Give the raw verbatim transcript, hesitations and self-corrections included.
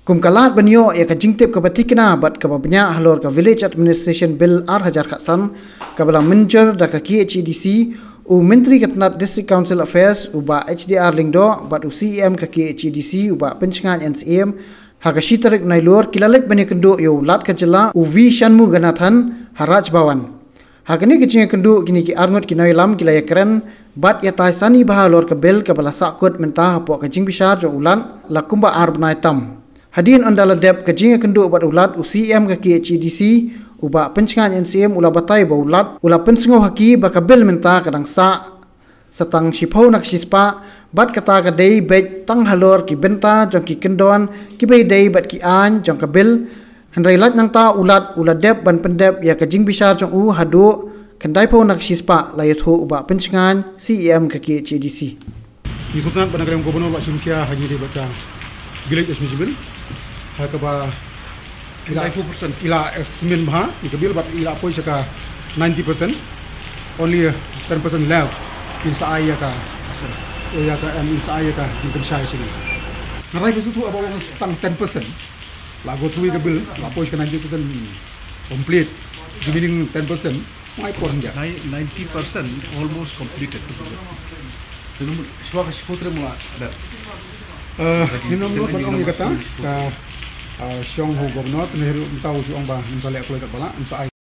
Kum ka lad ban ïoh ïa ka jingtip kaba thikna bad kaba bniah halor ka Village Administration Bill ar hajar khatsan, kaba la mynjur da ka K H A D C, u Myntri ka tnat District Council Affairs, u Bah H D R Lyngdoh, bad u C E M ka K H A D C, u Bah Pynshngain N Syiem, ha ka shi tarik Nailur, ki la leit ban ïakynduh ïa u Lat ka jylla, u V Shanmuganathan, ha Raj Bhavan. Ha kane ka jingïakynduh, kine ki arngut ki nongïalam ki la ïakren bad ïatai sani bha halor ka bill kaba la sahkut mynta hapoh ka jingbishar jong u Lat, la kumba ar bnai tam. Hadien ynda la dep ka jingïakynduh bad u Lat, u C E M ka K H A D C, u Bah Pynshngain N Syiem, u la batai ba u Lat u la pynsngew ha ki ba ka bill mynta ka dang sah sa tang shiphew na ka shispah, bad kata ka dei beit tang halor ki bynta jong ki kyndon kiba ïadei bad ki aiñ jong ka bill. Hynrei lait nangta u Lat u la dep ban pyndep ïa ka jingbishar jong u haduh khyndaiphew na ka shispah, la ïathuh u Bah Pynshngain, C E M ka K H A D C. Ngi sngewtynnat ba na ka liang u Governor u la shim khia ha kane ka dei bad ka Village Administration Bill ha kaba i la, khyndaiphew percent i la examine bha ïa ka bill bad i la poi sha ka ninety percent. Only, uh, ten percent left. Kin sa ai ïa ka, ïa ka, em, kin sa ai ïa ka, kin pynshai sini. Nga rai ba shu tu aba ong tang ten percent. La go through ïa ka bill, la poi sha ka ninety percent complete. Remaining ten percent, ngai por hynja. Nine-, ninety percent almost completed. Shwa ka shiphew tarik mo la. Eh, ngin ym nud ban ong ïa kata, ka, eh, shong ha u Governor, te ne mynta u shu ong ba ngin sa leh kloi katba lah, ngin sa ai.